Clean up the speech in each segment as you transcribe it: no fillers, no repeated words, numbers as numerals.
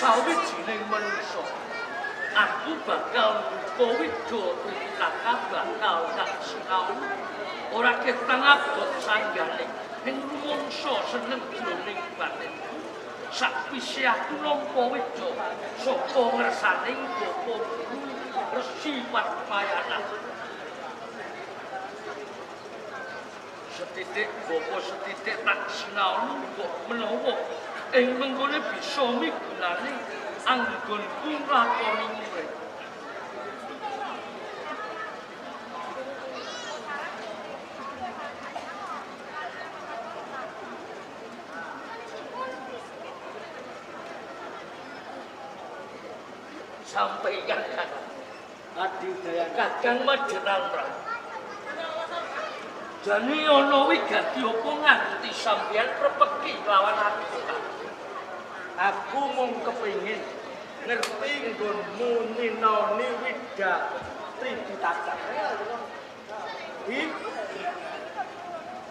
Sawijining manungsa. Aku bakal mbuka Widya Tripitaka bakal tak sinau. Ora ketang abot sanggane ning rumangsa seneng jroning batinku. Sakwise aku nampa widya saka ngersaning Bapa Guru Resi Padmayana. Setitik bapa setitik tak sinau kok menawa ing mengkone bisa migunani anggonku nglakoni urip. Sampeyan kan Adi Udayana Kakang Madyatantra. Jane ana wigati apa nganti sampeyan prepeki lawan aku? Aku mung kepengin ngerti nggonmu nyinaoni Widya Tripitaka.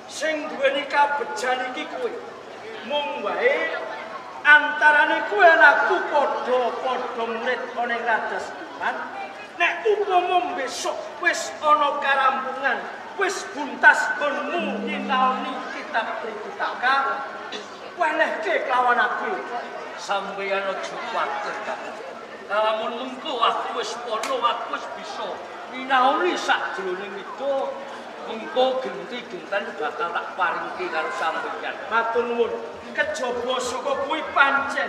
Sing duweni kabejan iki kowe. Mung wae antarane kowe lan aku padha-padha murid ana ing Radasman. Nek upama besok wis ana karampungan, wis buntas nggonmu nyinaoni kitab Tripitaka, welehke kelawan aku. Sampeyan aja kuwatir, Kakang. Lamun mengko aku wis pono, aku wis bisa nyinaoni sakjroning widya, mengko genti-genten bakal tak paringke karo sampeyan. Matur nuwun. Kejaba saka kuwi pancen.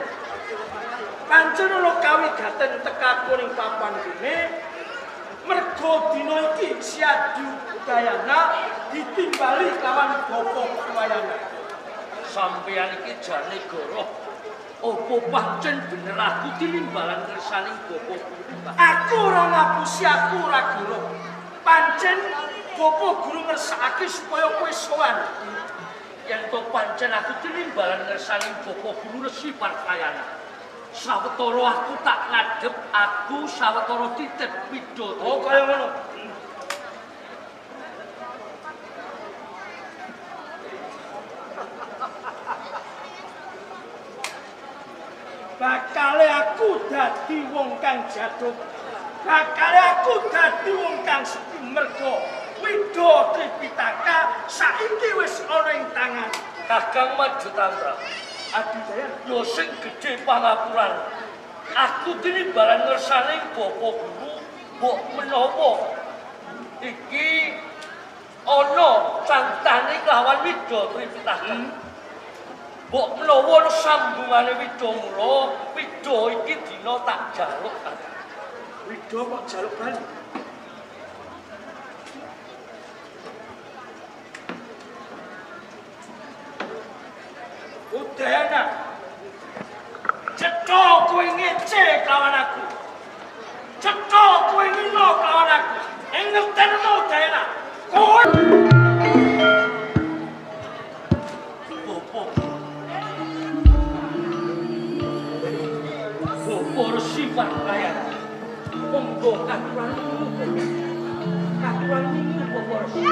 Pancen ana kawigaten tekaku ning papan kene. Mergo dina iki Si Adi Udayana ditimbali lawan Bapa Padmayana. Sampeyan iki jane goroh. Apa pancen bener aku tinimbalan ngersaning Bapa Guru? Aku ora ngapusi, aku ora goroh. Pancen Bapa Guru ngersakake supaya kowe sowan. Yen to pancen aku tinimbalan ngersaning Bapa Guru Resi Padmayana. Sawetara aku tak ngadhep, aku sawetara titip widya. Oh, kaya ngono. Bakale aku dadi wong kang jaduk. Bakale aku dadi wong kang sepi mergo Widya Tripitaka saiki wis ana ing tangan. Kakang Madyatantra. Adi Dayana, yo sing gedhe pangapuran. Aku tinimbalan ngersaning Bapa Guru, mbok menawa iki ana cantane lawan Widya Tripitaka. Mbok menawa ana sambungane widya mula, widya iki dina tak jaluk. Widya kok jaluk bali? Udayana, cetha kowe ngece kawan aku. Cetha kowe ngino kawan aku. Ing ngertenono Udayana, kowe Bapa. Bapa Resi Padmayana. Monggo katuranmu. Katuranmu Bapa Resi.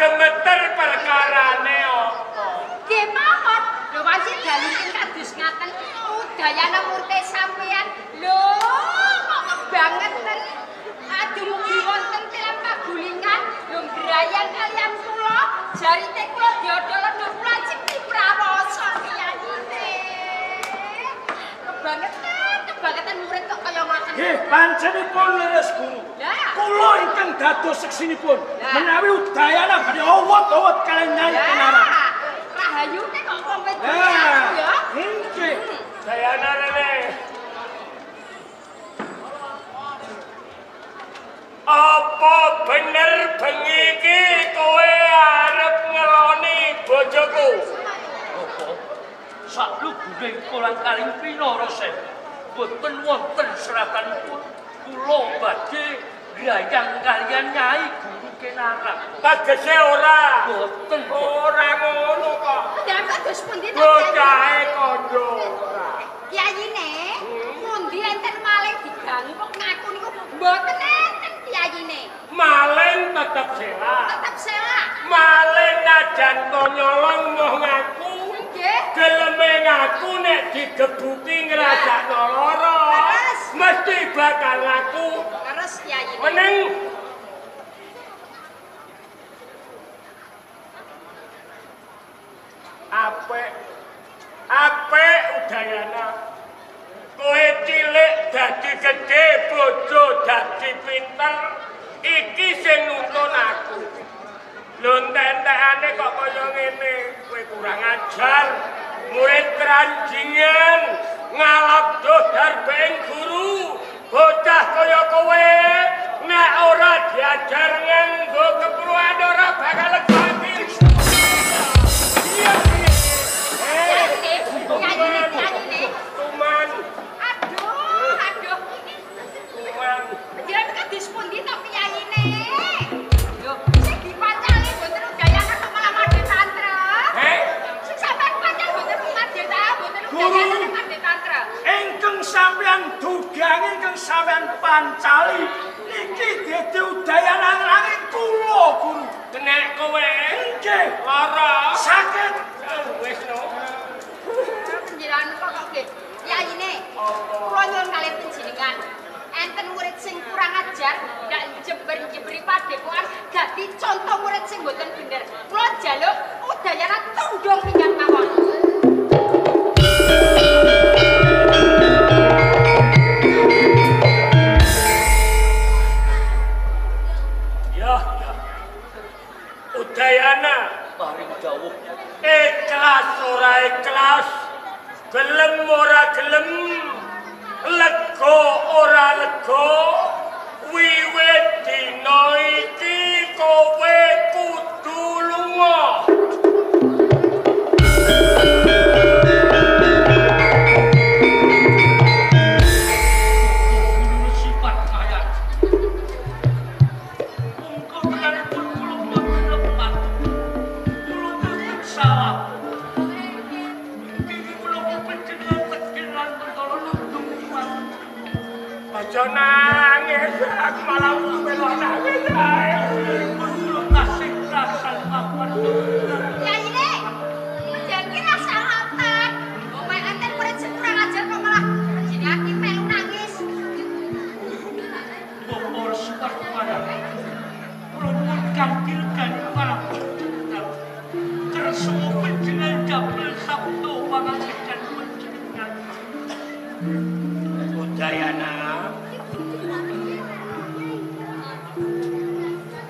Gemeter perkarane apa? Nggih mawon. Lho wancik daluken kados ngaten Udayana murte sampeyan. Lho kok kebangeten. Dumugi wonten tilam pagulingan lho ngrayan kaliyan kula. Jarite kula diodol-odol kula cipti prawasa piyayine. Kebangetan, kebangetan murid kok kaya ngoten. Nggih, panjenenganipun leres guru. Kula ingkang dados seksinipun menawi Udayana badhe owot-owot kaliyan Nyai Kenaran. Rahayune kok wong wedok ya. Nggih. Dayana rene. Apa bener bengi iki kowe arep ngeloni bojoku? Apa? Saklugune kolang kaling pinarasa boten wonten seratanipun kula badhe grayang kaliyan Nyai Guru Kenarak. Tegese ora. Boten ora ngono kok. Panjenengan kados pundi ta? Bocahe kandha ora. Piyayine pundi enten maling digangu kok ngaku niku mboten enten piyayine. Maling tetep selak. Tetep selak. Maling najan to nyolong moh ngaku. Nggih. Geleme ngaku nek digebuki ngrasakno lara. Mesti bakal ngaku. Terus piyayine. Meneng. Apik. Apik Udayana. Kowe cilik dadi gedhe, bojo dadi pinter. Iki sing nuntun aku. Lho entek-entekane kok kaya ngene, kowe kurang ajar. Murid keranjingan, ngalap doh darbeng guru. Bocah kaya kowe nek ora diajar nganggo keperluan ora bakal lega ati. Iya. Piyayine. Tuman. Aduh, aduh. Tuman. Panjenengan kados pundi to piyayine? Lho, sing dipancali mboten Udayana kok malah madhe tantra. Heh? Sing sampean pancal mboten madhe ta, mboten Udayana nek madhe tantra. Ingkang sampean dugangi, ingkang sampean pancali niki dadi Udayana nanging kula, Guru. Kenek kowe. Nggih. Lara. Sakit. Wis no. Panjenengan kok nggih. Piyayine, kula nyuwun kalih panjenengan. Enten murid sing kurang ajar, ndak jember-jemberi padepokan, dadi contoh murid sing mboten bener. Kula njaluk Udayana tundung pinggang mawon. Ya, ya. Udayana paring dawuh. Ikhlas ora ikhlas, gelem ora gelem, lega ora lega, wiwit dina iki kowe kudu lunga. Sifat kaya. Mungko tenan kula mboten lepat. Kula tetep salah. Iki kula panjenengan tegir lan mentala nundung iman. Aja nangis, aku malah melok nangis ae. Kula tasih rasan papan. Piyayine, panjenengan ki rasa ngoten. Omahe enten murid sing kurang ajar kok malah panjenengan ki melu nangis. Bapak sifat kaya. Kula nuwun kanthi regani para panjenengan. Kersa panjenengan damel sabda pangandikan panjenengan. Udayana,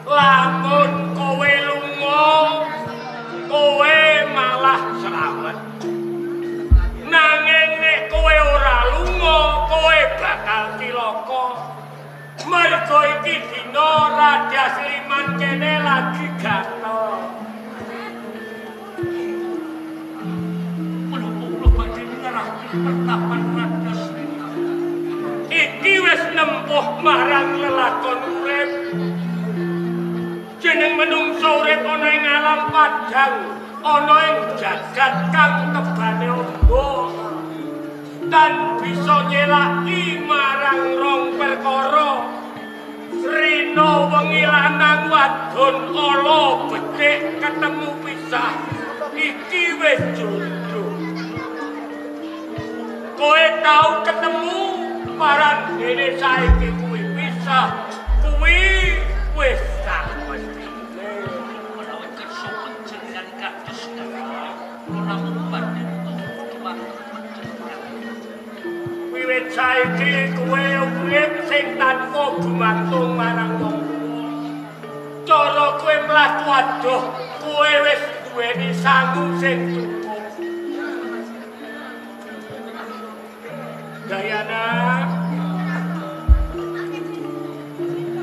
lamun kowe lunga, kowe malah selamat. Nanging nek kowe ora lunga, kowe bakal cilaka. Mergo iki dina Raja Sliman kene lagi gatel. Menapa kula badhe nyerahaken pertapan Raja Sliman? Iki wis nempuh marang lelakon urip. Jeneng menungsa urip ana ing alam padhang, ana ing jagat kang tebane amba. Tan bisa nyelaki marang rong perkara. Rina wengi lanang wadon ala becik ketemu pisah. Iki wis jodoh. Kowe tau ketemu marang dene saiki kuwi pisah, kuwi wis sak mestine. Menawi kersa panjenengan kados ngaten, kula namung badhe turu dumateng panjenengan. Wiwit saiki kowe urip sing tanpa gumantung marang wong tuwa. Cara kowe mlaku adoh, kowe wis duweni sangu sing cukup. Dayana,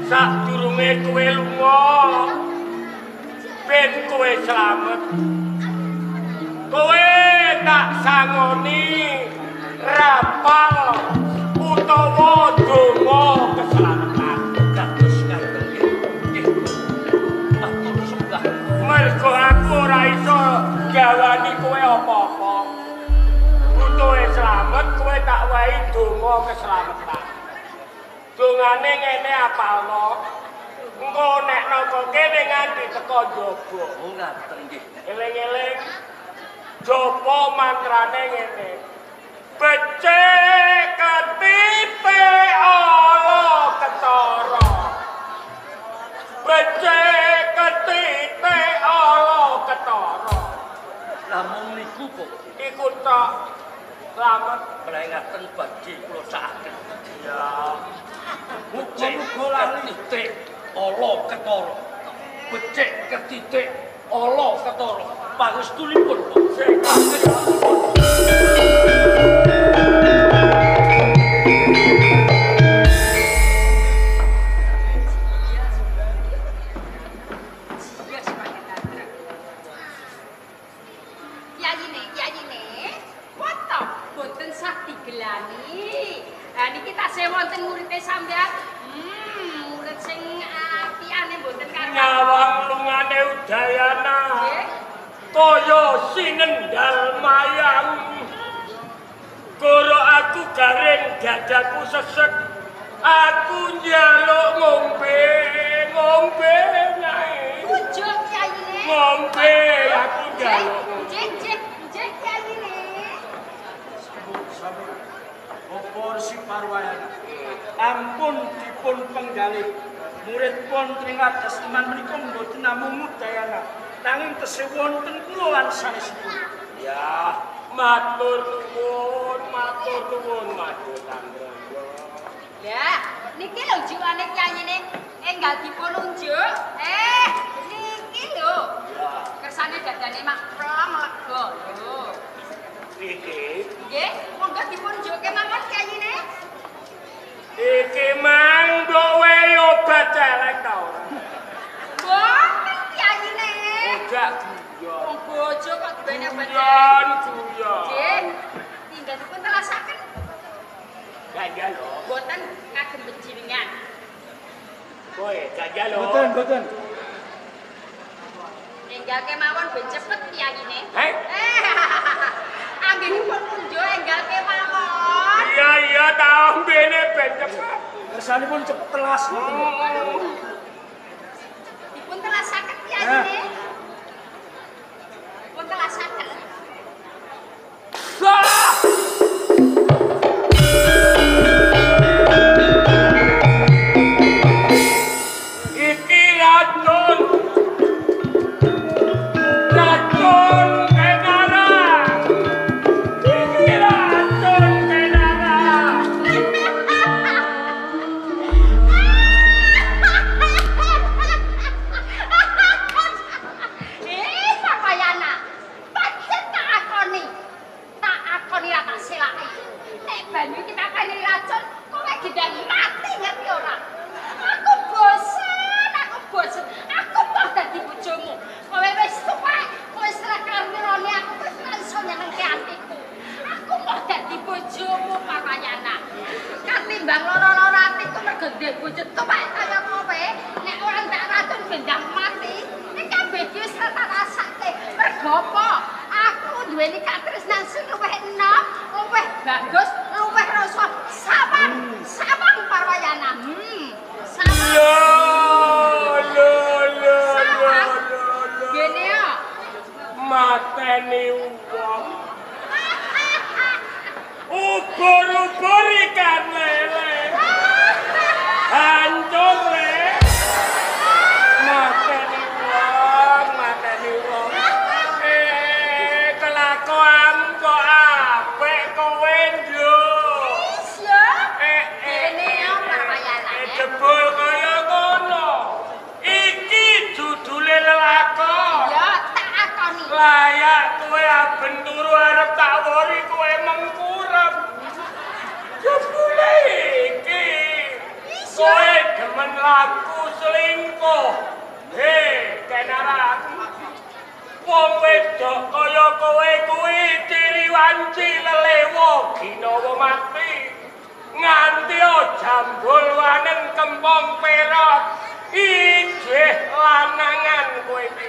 sadurunge kowe lunga, ben kowe slamet. Kowe tak sangoni tak wahi donga keselamatan. Dongane ngene apalno. Engko nek naka kene nganti teko njaba. Oh ngaten nggih. Eling-eling japa mantrane ngene. Becik ketipe ala ketara. Becik ketipe ala ketara. Namung niku kok iku tok slamet menawi ngaten badhe kula sakaken. Ya. Muga-muga lali titik ala ketara. Becik ketitik ala ketara. Pangestunipun pangestunipun. Wonten murite sampeyan, murid sing apikane mboten karuan. Nyawang lungane Udayana. Kaya sinendal mayang. Goro aku garing dadaku sesek. Aku njaluk ngombe, ngombe nae. Bujuk yayine. Ngombe aku njaluk. Nggih, nggih, nggih yayine. Bapak Resi Parwayana, ampun dipun penggalih. Murid wonten ing Ladasneman menika mboten namung Udayana, nanging tesih wonten kula lan sanesipun. Ya, matur nuwun, matur Chandra. Ya, niki lho jiwane kyayine enggal dipun unjuk. Niki lho. Kersane dadane mak plong lega lho. Iki. Nggih, monggo dipun unjukke mawon kyayine. Iki mang mbok wehi obat celeng ta ora? Mboten kyayine. Ojak guyon. Wong bojo kok duweni obat celeng. Guyon. Nggih, tinggal dipun telasaken. Gak lho. Mboten kagem panjenengan. Kowe gak lho. Mboten, mboten. Enggal kemawon ben cepet kyayine. Heh. Anggenipun unjuk enggal kemawon. Iya iya ta ombene ben cepet. Kersanipun cepet telas ngoten. Dipun telasaken kyayine. Dipun telasaken. Iki racun. Racun kenara. Iki racun kenara. Papayana, pancen tak akoni. Tak akoni ra tak selaki. Nek banyu iki takani racun, kowe gendang mati ngerti ora? Aku bosen, aku bosen. Aku mau dadi bojomu. Kowe wis tuwek, kowe wis ra karmirane aku wis ra iso nyenengke atiku. Aku mau dadi bojomu, Papayana. Katimbang lara-lara atiku mergo ndek bojo tuwek kaya kowe, nek ora tak racun gendang mati. Nek kabeh iki wis tak rasake. Mergo apa? Aku duweni katresnan sing luwih enom, luwih bagus, luwih rasa sawang, sawang Parwayana. Sawang. Lho lho lho lho lho. Gene yo. Mateni wong. Ubur-ubur ikan lele. Hancur le. Mateni wong, mateni wong. Kelakuan kok apik kowe nduk. Iya. Gene yo Parwayana. Jebul kaya ngono. Iki judule lelakon. Iya, tak akoni. Layak kowe aben turu arep tak wori kowe mengkurep. Jebule iki. Kowe demen laku selingkuh. Hei, kenaran. Wong wedok kaya kowe kuwi ciri wanci lelewa ginawa mati. Nganti jambul wanen kempong perot. Ijeh lanangan kowe iki.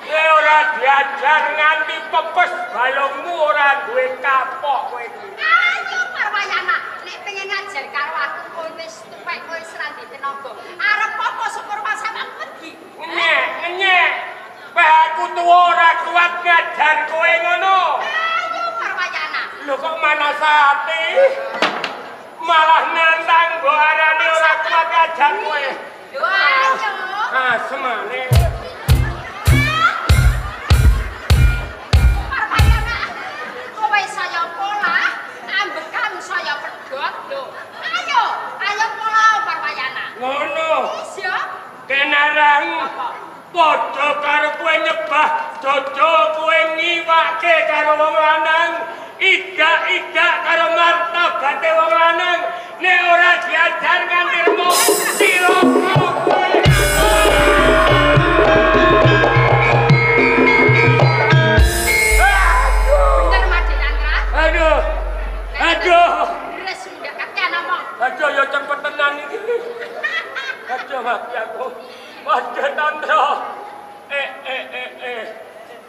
Kowe ora diajar nganti pepes balungmu ora duwe kapok kowe iki. Ayo Parwayana, nek pengen ngajar karo aku kowe wis tuwek kowe wis ra ndek tenaga. Arep apa syukur sama wedi. Ngenyek, ngenyek. Wah aku tuwa ora kuat ngajar kowe ngono. Ayo Parwayana. Lho kok manasati? Malah nantang mbok arane ora kuat ngajar kowe. Lho ayo. Ah, semane. Parwayana, kowe saya pola, ambekan saya pedhot lho. Ayo, ayo pola Parwayana. Ngono. Iya. Kenarang. Padha karo kowe nyebah jojo kowe ngiwake karo wong lanang, idak-idak karo martabate wong lanang, nek ora diajar nganti remuk cilaka kowe. Bener Made Tantra. Aduh. Aduh. Wis ndak kakean omong. Aduh ya cepet tenan iki. Aduh mati aku. Made Tantra.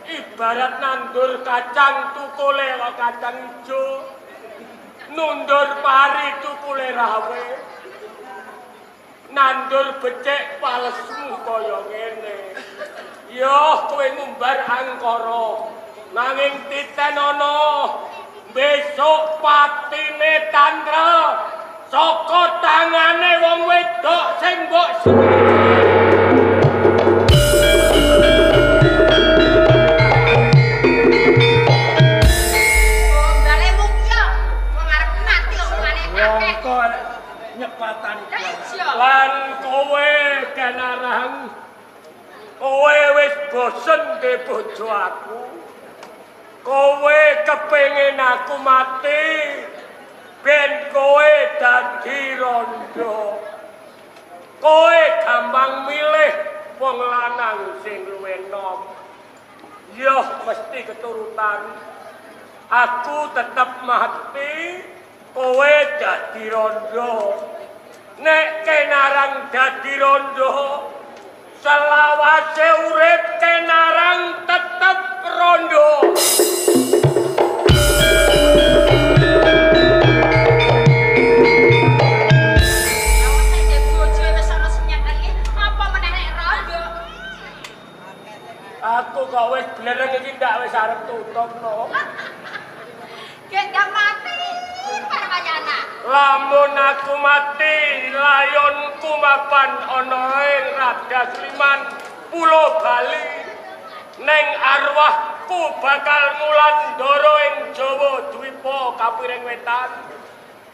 Ibarat nandur kacang tukule kok kacang ijo. Nundur pari tukule rawe. Nandur becik palesmu kaya ngene. Yo kowe ngumbar angkara. Nanging titenono besok patine Tantra saka tangane wong wedok sing mbok Gombale mukya wong arep mati omongane akeh. Kok nyepatani lan kowe Kenarang, kowe wis bosen de bojo aku. Kowe kepengin aku mati ben kowe dadi rondo. Kowe gampang milih wong lanang sing luwih enom. Yo mesti keturutan. Aku tetep mati, kowe dadi rondo. Nek Kenarang dadi rondo, selawase urip Kenarang tetep rondo. Lah sing ndek bojo wis ana sing nyenengi, apa meneh nek rondo? Aku kok wis blereng iki ndak wis arep tutup no. Gendang mati Parwayana. Lamun aku mati, layonku mapan ana ing Raja Sliman, Pulo Bali. Neng arwahku bakal ngulandara ing Jawa Dwipa kapiring wetan.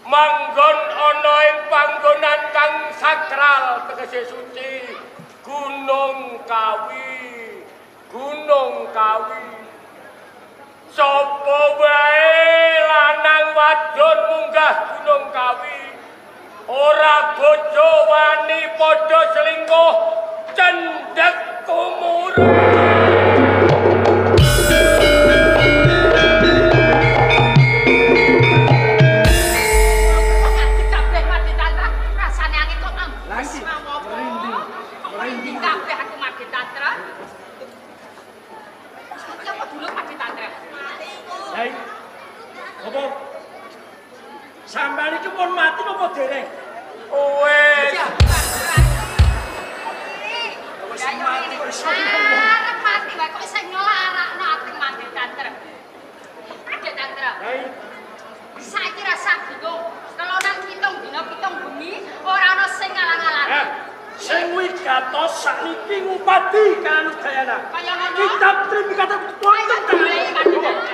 Manggon ana ing panggonan kang sakral tegese suci, Gunung Kawi. Gunung Kawi. Sapa wae lanang wadon munggah Gunung Kawi, ora bojo wani padha selingkuh, cendhek umure. Kok ngadeg kabeh Made Tantra, rasane angin kok ngembus mau apa? Kok merinding kabeh aku Made Tantra. Iki apa dulu Made Tantra? Hei. Apa? Sampeyan iki pun mati napa dereng? Wes. Wis mati kok iso ngomong. Arep mati wae kok isih nglarakno ati Made Tantra. Made Tantra. Hei. Saiki rasa bingung. Kelonan 7 dina 7 bengi ora ana sing ngalang-alangi. Sing wigatos sakniki ngupadi Kanudayana. Kaya ngono. Kitab Tripikata wonten Ayo goleki Made Tantra.